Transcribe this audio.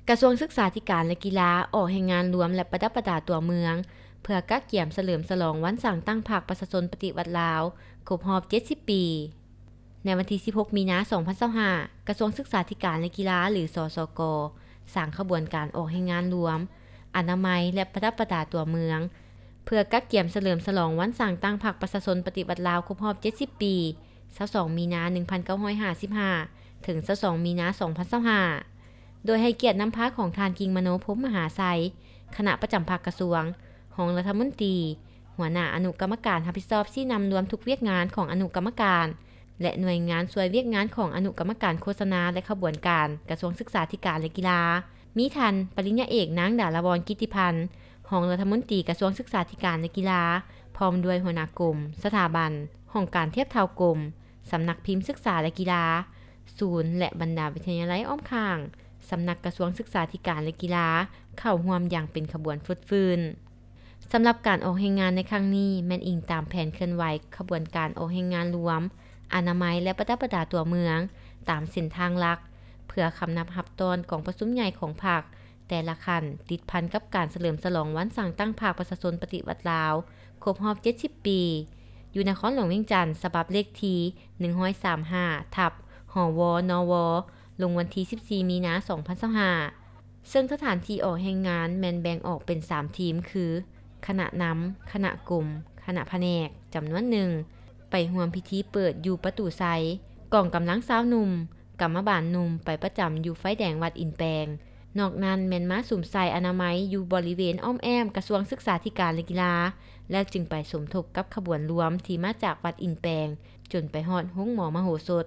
ກະຊວງສຶກສາທິການ ແລະ ກິລາ ອອກແຮງງານລວມ ແລະ ປະດັບປະດາຕົວເມືອງ ເພື່ອກະກຽມສະເຫຼີມສະຫຼອງວັນສ້າງຕັ້ງພັກປະຊາຊົນປະຕິວັດລາວ ຄົບຮອບເຈັດສິບປີ. ໃນວັນທີສິບຫົກ ມີນາ ສອງພັນຊາວຫ້າ ກະຊວງສຶກສາທິການ ແລະ ກິລາ ຫຼື ສສກ ສ້າງຂະບວນການອອກແຮງງານລວມ, ອະນາໄມ ແລະ ປະດັບປະດາຕົວເມືອງ ເພື່ອກະກຽມສະເຫຼີມສະຫຼອງວັນສ້າງຕັ້ງພັກປະຊາຊົນປະຕິວັດລາວຄົບຮອບເຈັດສິບປີ, ຊາວສອງ ມີນາ ໜຶ່ງພັນເກົ້າຮ້ອຍຫ້າສິບຫ້າ ເຖິງ ຊາວສອງ ມີນາ ສອງພັນຊາວຫ້າ ໂດຍໃຫ້ກຽດນຳພາຂອງທ່ານ ກິ່ງມະໂນ ພົມມະຫາໄຊ, ຄະນະປະຈຳພັກກະຊວງ, ຮອງລັດຖະມົນຕີ, ຫົວໜ້າອະນຸກຳມະການຮັບຜິດຊອບຊີ້ນຳລວມທຸກວຽກງານຂອງອະນຸກຳມະການ ແລະ ໜ່ວຍງານຊ່ວຍວຽກງານຂອງອະນຸກຳມະການໂຄສະນາ ແລະ ຂະບວນການ ກະຊວງສຶກສາທິການ ແລະ ກິລາ. ມີທ່ານ ປະລິນຍາເອກ ນາງ ດາລະວອນ ກິດຕິພັນ ຮອງລັດຖະມົນຕີກະຊວງສຶກສາທິການ ແລະ ກິລາ, ພ້ອມດ້ວຍຫົວໜ້າກົມ, ສະຖາບັນ, ຫ້ອງການທຽບເທົ່າກົມ, ສຳນັກພິມສຶກສາ ແລະ ກິລາ, ສູນ ແລະ ບັນດາວິທະຍາໄລອ້ອມຂ້າງ ສຳນັກກະຊວງສຶກສາທິການ ແລະ ກິລາ ເຂົ້າຮ່ວມຢ່າງເປັນຂະບວນຟົດຟື້ນ. ສຳລັບການອອກແຮງງານໃນຄັ້ງນີ້ ແມ່ນອີງຕາມແຜນເຄື່ອນໄຫວຂະບວນການອອກແຮງງານລວມ, ອະນາໄມ ແລະ ປະດັບປະດາຕົວເມືອງ ຕາມເສັ້ນທາງຫຼັກ ເພື່ອຄຳນັບຮັບຕ້ອນກອງປະຊຸມໃຫຍ່ຂອງພັກ ແຕ່ລະຂັ້ນ ຕິດພັນກັບການສະເຫຼີມສະຫຼອງວັນສ້າງຕັ້ງພັກປະຊາຊົນປະຕິວັດລາວ ຄົບຮອບເຈັດສິບປີ ຢູ່ນະຄອນຫຼວງວຽງຈັນ ສະບັບເລກທີ ໜຶ່ງຮ້ອຍສາມຫ້າ ທັບ ຫວ ນວ ລົງວັນທີ ສິບສີ່ ມີນາ ສອງພັນຊາວຫ້າ ເຊິ່ງສະຖານທີ່ອອກແຮງງານແມ່ນແບ່ງອອກເປັນສາມທີມ ຄື ຄະນະນຳ, ຄະນະກົມ, ຄະນະພະແນກ ຈຳນວນໜຶ່ງ ໄປຮ່ວມພິທີເປີດຢູ່ປະຕູໄຊ, ກອງກຳລັງຊາວໜຸ່ມ, ກຳມະບານໜຸ່ມ ໄປປະຈຳຢູ່ໄຟແດງວັດອິນແປງ. ນອກນັ້ນແມ່ນມາສຸມໃສ່ອະນາໄມຢູ່ບໍລິເວນອ້ອມແອ້ມກະຊວງສຶກສາທິການ ແລະ ກິລາ ແລ້ວຈຶ່ງໄປສົມທົບກັບຂະບວນລວມທີ່ມາຈາກວັດອິນແປງ ຈົນໄປຮອດໂຮງໝໍມະໂຫສົດ.